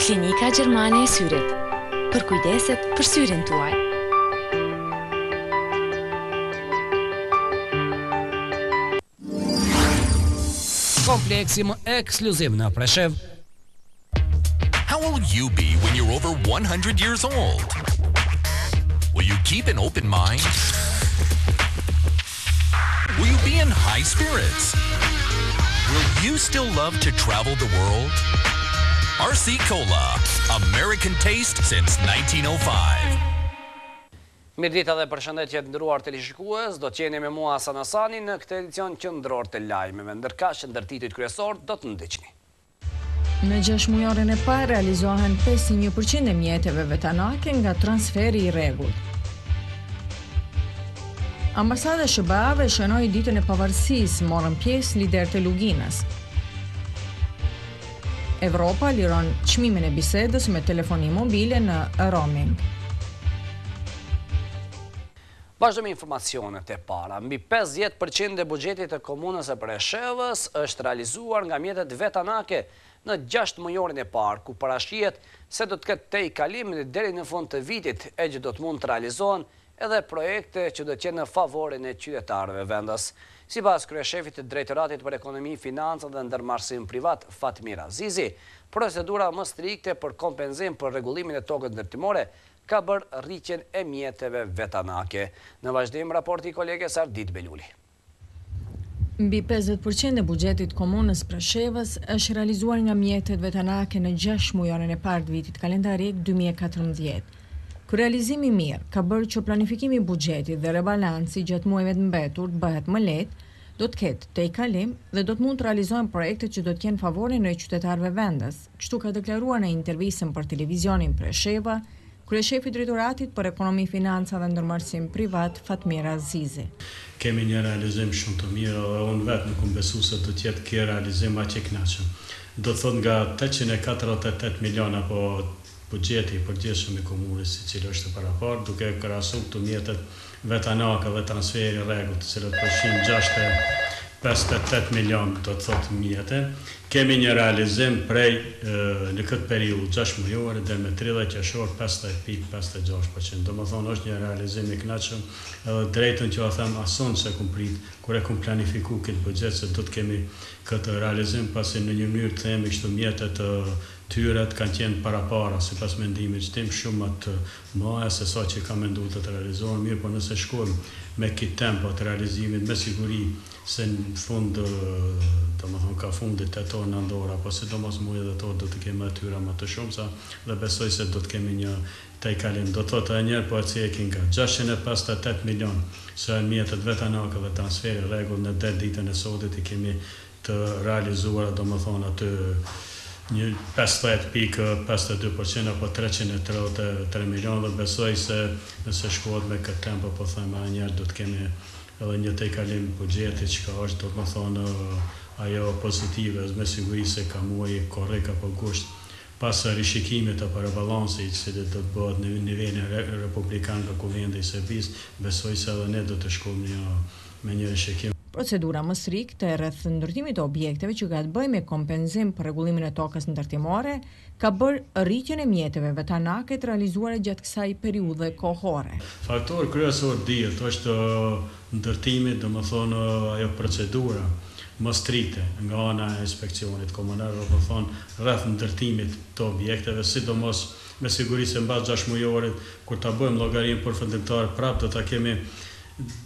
Klinika Gjermane e Syrit. Përkujdeset për syrin tuaj. Kompleksi më ekskluziv në Preshevë. How will you be when you're over 100 years old? Will you keep an open mind? Will you be in high spirits? Will you still love to travel the world? RC Cola, American taste since 1905. Mirëdita dhe përshëndetje të nderuar teleshikues, do të jeni me mua Hasan Hasani në këtë edicion qendror të lajmeve, ndërkaq ndër titujt kryesor do të ndiqni. Në gjashtëmujorin e parë realizohen 51 për qind e mjeteve vetanake nga transferi i rregullt. Ambasada e SHBA-ve shënoi Ditën e Pavarësisë, morën pjesë liderët e Luginës. Evropa liron çmimin e bisedës me telefoni mobile në roaming. Vazhdojmë me informacionet e para. Mbi 50 për qind e buxhetit të Komunës së Preshevës është realizuar nga mjetet vetanake në gjashtëmujorin e parë, ku parashihet se do të ketë tejkalim deri në fund të vitit, e që do të mund të realizohen edhe projekte që do të jenë në favorin e qytetarëve vendas. Sipas kryeshefit të Drejtoratit për Ekonomi, Financa dhe Ndërmarrësim Privat, Fatmir Azizi, procedura më strikte për kompenzim për rregullimin e tokës ndërtimore ka bërë rritjen e mjeteve vetanake. Në vazhdim raporti i koleges Ardit Beluli. Mbi 50 për qind e buxhetit të Komunës Preshevës është realizuar nga mjetet vetanake në gjashtëmujorin e parë të vitit kalendarik 2014. Ky realizim i mirë ka bërë që planifikimi i buxhetit dhe rebalansi gjatë muajve të mbetur të bëhet më lehtë, do të ketë tejkalim dhe do të mund të realizohen projekte që do të jenë favorin e qytetarëve vendas. Kështu ka deklaruar në intervistën për televizionin Presheva, kryeshefi i Drejtoratit për Ekonomi, Financa dhe Ndërmarrësim Privat, Fatmir Azizi. Kemi një realizim shumë të mirë edhe unë vetë nuk kom besu se do të jetë ky realizim aq i kënaqshëm. Do të thotë nga 848 milionë apo buxheti i përgjithshëm i komunës i cili është paraparë, duke krahasu këtu mjetet vetanake dhe transferi i rregullt, të cilët përfshijnë 658 milionë do të thotë mjete, kemi një realizim prej në këtë periudhë gjashtëmujore deri me 30 qershor 50.56%. Domethënë është një realizim i kënaqshëm edhe drejtën që jua them as unë s'e kum prit kur e kum planifiku këtë buxhet se do të kemi këtë realizim pasi në një mënyrë të themi kështu mjetet Tyret kanë qenë parapara, sipas mendimit tim, shumë ma të mëdha se sa që kam mendu do të realizohen, mirëpo nëse shkojmë me këtë tempo të realizimit me siguri se në fund, domethënë ka fundi tetor, nëndor apo sidomos muaji dhjetor do të kemi të hyra më të shumta dhe besoj se do të kemi një tejkalim. Do të thotë edhe njëherë po e cekim nga 658 milionë sa janë mjetet vetanake dhe transferi i rregullt në deri ditën e sotit i kemi të realizuara domethënë aty një 50.52% apo 333 milionë dhe besoj se nëse shkohet me këtë tempo po them edhe njëherë do të kemi edhe një tejkalim buxheti çka është domethënë ajo pozitive me siguri se ka muaji korrik apo gusht pas rishikimit apo rebalansi i cili do të bëhet në nivelin republikan nga Kuvendi i Serbisë besoj se edhe ne do të shkojmë një me një rishikim. Procedura më strikte rreth ndërtimit të objekteve që ka të bëjë me kompenzim për rregullimin e tokës ndërtimore, ka bërë rritjen e mjeteve vetanake të realizuara gjatë kësaj periudhe kohore. Faktor kryesor dihet është ndërtimi, domethënë ajo procedura më strikte nga ana e inspekcionit komunal, domethënë rreth ndërtimit të objekteve, sidomos me siguri se mbas gjashtëmujorit kur ta bëjmë llogarinë përfundimtare prapë do ta kemi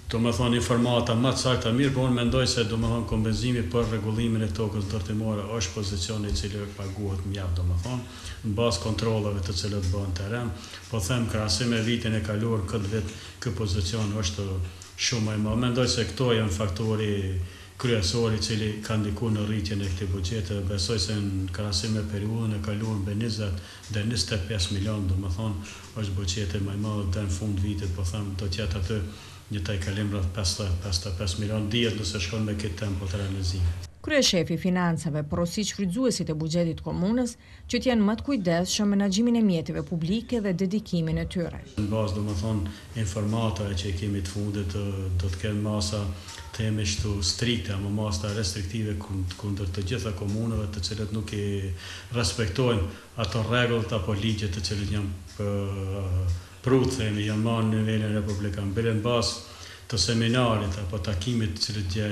domethënë informata më të sakta, mirëpo unë mendoj se domethënë kompenzimi për rregullimin e tokës ndërtimore është pozicion i cili paguhet mjaft domethënë në bazë kontrolleve të cilat bëhen në terren, po them krahasim me vitin e kaluar këtë vit ky pozicion është shumë më i madh. Mendoj se këto janë faktori kryesor i cili ka ndikuar në rritjen e këtij buxheti dhe besoj se në krahasim me periudhën e kaluar mbi 20 deri 25 milionë domethënë është buxheti më i madh deri në fund vitit po them do të jetë aty. Një tejkalim rreth 50, 55 milionë, dihet nëse shkon me këtë tempo të realizimit. Kryeshefi i Financave porosit shfrytëzuesit e buxhetit të komunës që të jenë më të kujdesshëm në menaxhimin e mjeteve publike dhe dedikimin e tyre. Në bazë domethënë informatave që i kemi të fundit do të kenë masa themi kështu strikte apo masa restriktive kundër të gjitha komunave të cilët nuk i respektojnë ato rregullat apo ligjet të cilët janë pru të themi janë marrë në nivelin republikan bile në bazë të seminarit apo takimit të cilët dje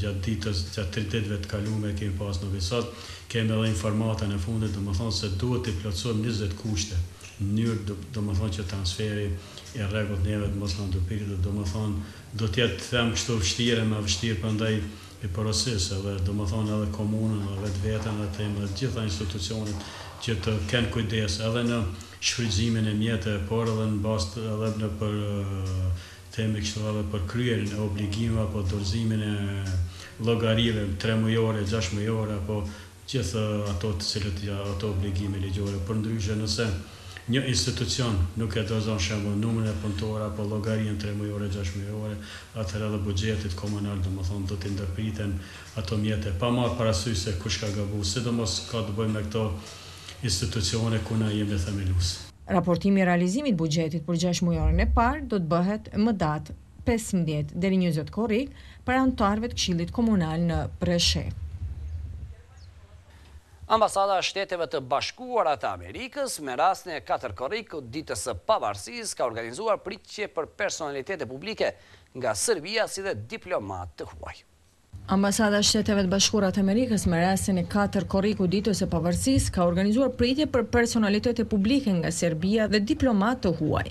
gjatë ditës gjatë tri ditëve të kalume e kemi pas në Novi Sad kemi edhe informatën e fundit domethënë se duhet t'i plotësojmë 20 kushte në mënyrë domethënë që transferi i rregullt neve të mos na ndërpritet domethënë do të jetë them kështu vështirë e më vështirë prandaj i porosis edhe domethënë edhe komunën edhe vetveten edhe them edhe të gjitha institucionet që të kenë kujdes edhe në shfrytëzimin e mjeteve por edhe në bazë edhe në për themi kështu edhe për kryerjen e obligimeve apo dorëzimin e llogarive tremujore, gjashtëmujore apo gjithë ato të cilët ja ato obligime ligjore. Përndryshe nëse një institucion nuk e dorëzon shembull numrin e punëtorëve apo llogarinë tremujore, gjashtëmujore, atëherë edhe buxhetit komunal domethënë do t'i ndërpriten ato mjete pa marrë parasysh se kush ka gabu, sidomos ka të bëjë me këto institucione ku na jemi themelues. Raportimi i realizimit buxhetit për gjashtëmujorin e parë do të bëhet më datë 15 deri 20 korrik para anëtarëve të Këshillit Komunal në Preshevë. Ambasada e Shteteve të Bashkuara të Amerikës me rastin e 4 korrikut ditës së pavarësisë ka organizuar pritje për personalitete publike nga Serbia si dhe diplomatë të huaj. Ambasada e Shteteve të Bashkuara të Amerikës me rastin e 4 korrikut ditës së pavarësisë ka organizuar pritje për personalitete publike nga Serbia dhe diplomatë të huaj.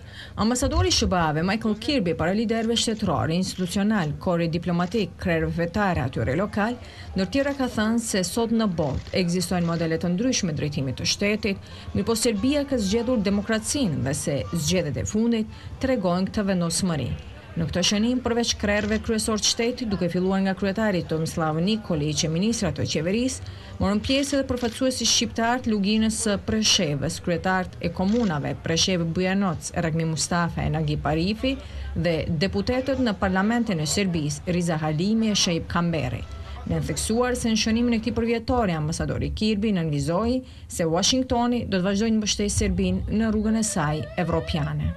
Ambasadori i SHBA-ve Michael Kirby para liderëve shtetëror, institucional, korit diplomatik, krerëve fetare atyre lokal, ndër tjera ka thënë se sot në botë ekzistojnë modele të ndryshme drejtimit të shtetit, mirëpo Serbia ka zgjedhur demokracinë dhe se zgjedhjet e fundit tregojnë këtë vendosmëri. Në këtë shënim, përveç krerëve kryesor të shtetit, duke filluar nga kryetari Tomislav Nikoliq e ministrat të qeverisë, morën pjesë edhe përfaqësuesit shqiptarë të Luginës së Preshevës, kryetarët e komunave Preshevë Bujanoc, Ragmi Mustafa e Nagip Arifi dhe deputetët në Parlamentin e Serbisë, Riza Halimi e Shaip Kamberi. Vlen theksuar se në shënimin e këtij përvjetori, ambasadori Kirby nënvizoi se Washingtoni do të vazhdojë të mbështesë Serbinë në rrugën e saj evropiane.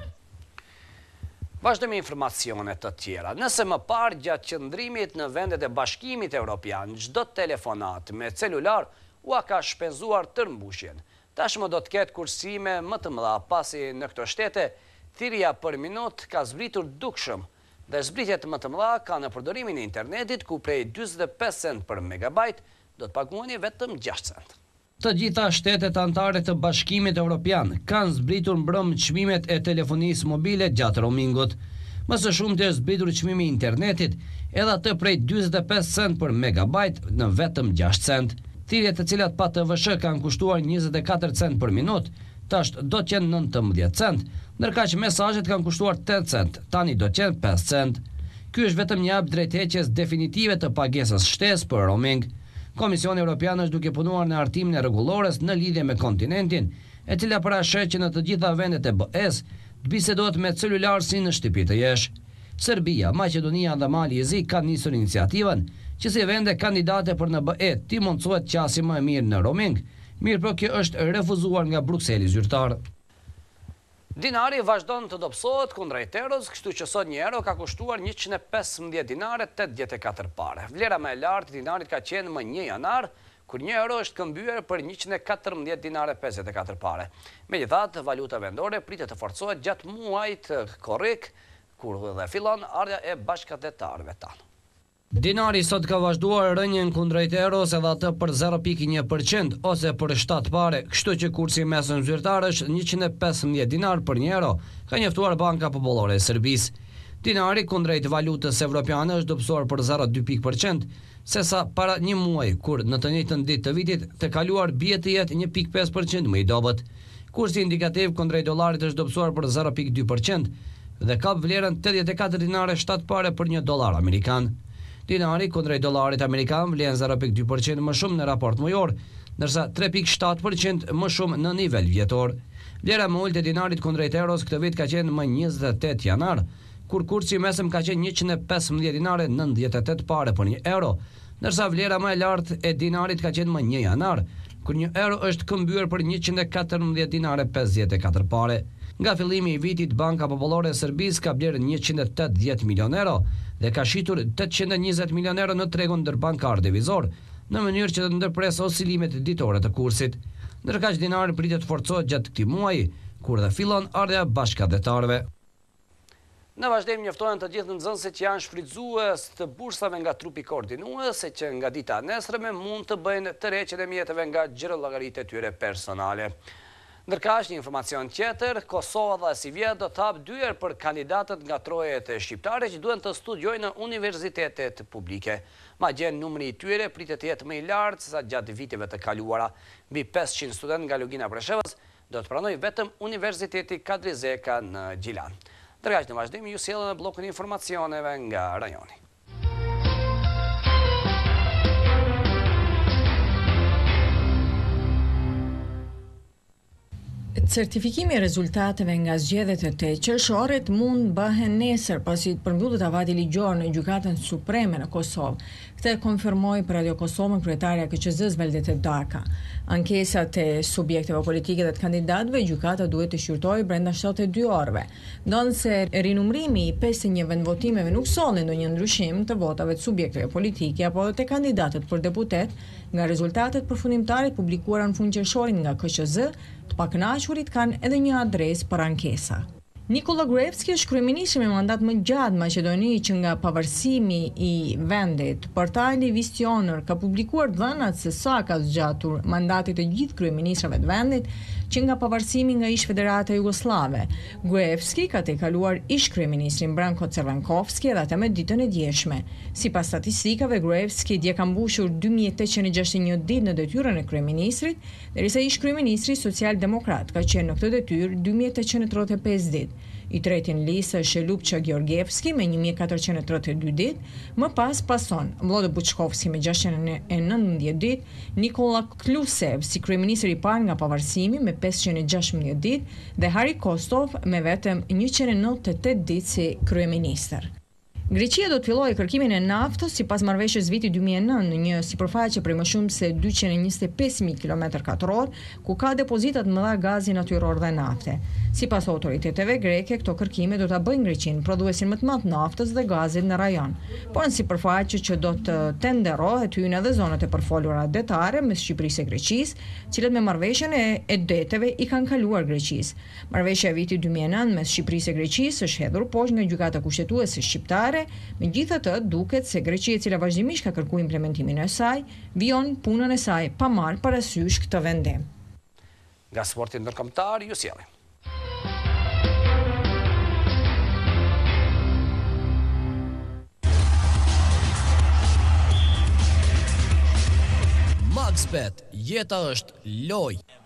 Vazhdojmë me informacione të tjera. Nëse më parë gjatë qëndrimit në vendet e Bashkimit Evropian, çdo telefonatë me celular ua ka shpenzuar tërë mbushjen. Tashmë do të ketë kursime më të mëdha, pasi në këto shtete thirrja për minutë ka zbritur dukshëm dhe zbritjet më të mëdha ka në përdorimin e internetit ku prej 45 cent për megabajt do të paguani vetëm 6 cent. Të gjitha shtetet anëtare të Bashkimit Evropian kanë zbritur mbrëmë çmimet e telefonisë mobile gjatë roamingut. Më së shumti është zbritur çmimi i internetit, edhe atë prej 45 cent për megabajt në vetëm 6 cent. Thirrjet të cilat pa TVSH kanë kushtuar 24 cent për minutë, tash do të jenë 19 cent, ndërkaq mesazhet kanë kushtuar 8 cent, tani do të jenë 5 cent. Ky është vetëm një hap drejt heqjes definitive të pagesës shtesë për roaming. Komisioni Evropian është duke punuar në hartimin e rregullores në lidhje me kontinentin, e cila parasheh që në të gjitha vendet e BE-s të bisedohet me celular si në shtëpi të jesh. Serbia, Maqedonia dhe Mali i Zi kanë nisur iniciativën që si vende kandidate për në BE t'i mundësohet qasje më e mirë në roaming, mirëpo kjo është refuzuar nga Brukseli zyrtar. Dinari vazhdon të dobësohet kundrejt euros, kështu që sot një euro ka kushtuar 115 dinare 84 pare. Vlera më e lartë e dinarit ka qenë më 1 janar, kur një euro është këmbyer për 114 dinare 54 pare. Megjithatë, valuta vendore pritet të forcohet gjatë muajit korrik, kur dhe fillon ardhja e bashkatdhetarëve tanë. Dinari sot ka vazhduar rënien kundrejt euros edhe atë për 0.1% ose për 7 pare, kështu që kursi i mesëm zyrtar është 115 dinar për një euro, ka njoftuar Banka Popullore e Serbisë. Dinari kundrejt valutës evropiane është dobësuar për 0.2%, sesa para një muaj, kur në të njëjtën ditë të vitit të kaluar bie të jetë 1.5% më i dobët. Kursi indikativ kundrejt dollarit është dobësuar për 0.2% dhe kap vlerën 84 dinare 7 pare për një dollar amerikan. Dinari kundrejt dollarit amerikan vlen 0.2% më shumë në raport mujor, ndërsa 3.7% më shumë në nivel vjetor. Vlera më ulët e dinarit kundrejt euros këtë vit ka qenë më 28 janar, kur kursi i mesëm ka qenë 115 dinarë e 98 pare për një euro, ndërsa vlera më e lartë e dinarit ka qenë më një janar, kur një euro është këmbyer për 114 dinarë e 54 pare. Nga fillimi i vitit, Banka Popullore e Serbisë ka blerë 180 milionë euro dhe ka shitur 820 milionë euro në tregun ndërbankar devizor, në mënyrë që të ndërpresë oscilimet ditore të kursit. Ndërkaq dinari pritet të forcohet gjatë këtij muaji, kur dhe fillon ardhja e bashkatdhetarëve. Në vazhdim njoftohen të gjithë nxënësit që janë shfrytëzues të bursave nga trupi koordinues se që nga dita e nesërme mund të bëjnë tërheqjen e mjeteve nga xhirollogaritë e tyre personale. Ndërkaq, një informacion tjetër, Kosova dhe sivjet do të hapë dyer për kandidatët nga trojet shqiptare që duan të studiojnë në universitetet publike. Madje numri i tyre pritet të jetë më i lartë sesa gjatë viteve të kaluara. Mbi 500 studentë nga Lugina e Preshevës do të pranojë vetëm Universiteti Kadri Zeka në Gjilan. Ndërkaq në vazhdim ju sjellim edhe bllokun e informacioneve nga rajoni. Certifikimi i rezultateve nga zgjedhjet e 8 qershorit mund bëhen nesër, pasi të përmbyllet afati ligjor në Gjykatën Supreme në Kosovë. Këtë e konfirmoi për Radio Kosovën kryetarja e KQZ-së Valdete Daka. Ankesat e subjekteve politike dhe të kandidatëve gjykata duhet të shqyrtojë brenda 72 orëve. Ndonëse rinumërimi i 51 vendvotimeve nuk solli ndonjë ndryshim të votave të subjekteve politike apo edhe te kandidatët për deputet, Nga rezultatet përfundimtare të publikuara në fund qershorit nga KQZ, të pakënaqurit kanë edhe një adresë për ankesa. Nikolla Gruevski është kryeministri me mandat më gjatë në Maqedoni që nga pavarësimi i vendit. Portali Vistioner ka publikuar të dhënat se sa ka zgjatur mandati i të gjithë kryeministrave të vendit që nga pavarësimi nga ish-Federata Jugosllave. Gruevski ka tejkaluar ish-kryeministrin Branko Crvenkovski edhe atë me ditën e djeshme. Sipas statistikave, Gruevski dje ka mbushur 2861 ditë në detyrën e kryeministrit, derisa ish-kryeministri social-demokrat ka qenë në këtë detyrë 2835 ditë. I treti në listë është Lupço Georgievski me 1432 ditë, më pas pason Vllado Buçkovski me 619 ditë, Nikolla Klusev si kryeministër i parë nga pavarësimi me 516 ditë dhe Hari Kostov me vetëm 198 ditë si kryeministër. Greqia do të fillojë kërkimin e naftës sipas marrëveshjes vitit 2009 në një sipërfaqe prej më shumë se 225.000 kilometër katror, ku ka depozita të mëdha gazi natyror dhe nafte. Sipas autoriteteve greke, këto kërkime do ta bëjnë Greqinë prodhuesin më të madh naftës dhe gazit në rajon. Por në sipërfaqe që do të tenderohet hyjnë edhe zonat e përfolura detare mes Shqipërisë e Greqisë, cilët me marrëveshjen e deteve i kanë kaluar Greqisë. Marrëveshja e vitit 2009 mes Shqipërisë e Greqisë është hedhur poshtë nga Gjykata Kushtetuese Shqiptare, megjithatë duket se Greqia e cila vazhdimisht ka kërkuar implementimin e saj, vijon punën e saj pa marrë parasysh këtë vendim. Nga sporti ndërkombëtar ju sjellim. Maxbet, jeta është lojë.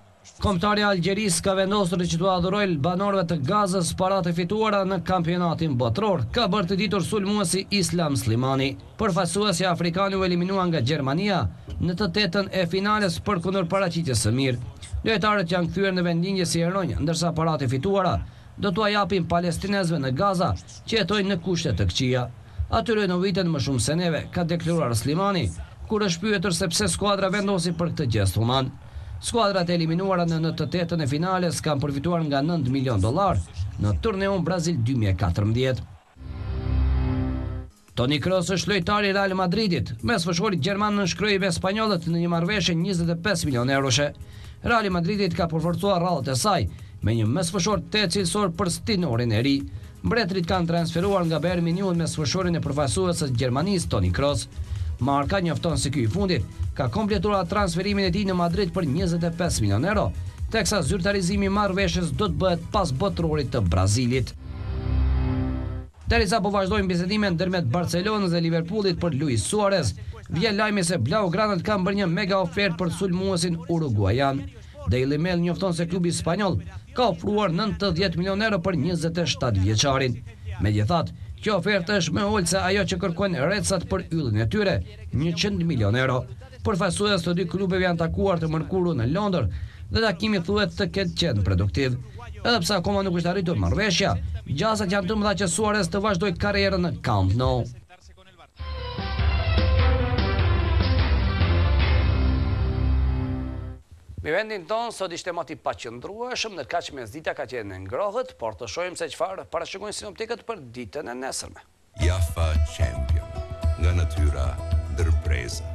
Kombëtarja e Algjerisë ka vendosur që t'ua dhurojë banorëve të Gazës paratë e fituara në kampionatin botëror, ka bërë të ditur sulmuesi Islam Slimani. Përfaqësuesja afrikane u eliminua nga Gjermania në të tetën e finales përkundër paraqitjes së mirë. Lojtarët janë kthyer në vendlindje si heronj, ndërsa paratë e fituara do t'ua japin palestinezëve në Gaza, që jetojnë në kushte të këqija. Atyre nevojiten më shumë se neve, ka deklaruar Slimani, kur është pyetur se pse skuadra vendosi për këtë gjest human. Skuadrat e eliminuara në në të tetën e finales kanë përfituar nga 9 milion dollar në turneun Brazil 2014. Toni Kroos është lojtar i Real Madridit. Mesfushori gjerman nënshkroi me spanjollët në një marrëveshje 25 milionë euroshe. Real Madridit ka përforcuar radhët e saj me një mesfushor të cilësor për stinorin e ri. Mbretërit kanë transferuar nga Bayern Munich mesfushorin e përfaqësueses së Gjermanisë Toni Kroos. Marka njofton se ky i fundit ka kompletuar transferimin e tij në Madrid për 25 milionë euro, teksa zyrtarizimi i marrëveshjes do të bëhet pas botërorit të Brazilit. Derisa po vazhdojnë bisedimet ndërmjet Barcelonës dhe Liverpoolit për Luis Suarez, vjen lajmi se Blaugranët kanë bërë një mega ofertë për sulmuesin uruguajan. Daily Mail njofton se klubi spanjoll ka ofruar 90 milionë euro për 27 vjeçarin. Megjithatë, kjo ofertë është më e ulët se ajo që kërkojnë Redsat për yllin e tyre, 100 milionë euro. Përfaqësues të dy klubeve janë takuar të mërkurën në Londër dhe takimi thuhet të ketë qenë produktiv. Edhe pse akoma nuk është arritur marrëveshja, Gjasat janë të mëdha që Suarez të vazhdojë karrierën në Camp Nou. Në vendin tonë sot ishte mot i paqëndrueshëm, ndërkaq mesdita ka qenë e ngrohtë, por të shohim se çfarë parashikojnë sinoptikët për ditën e nesërme. Jaffa Champion, nga natyra ndër breza.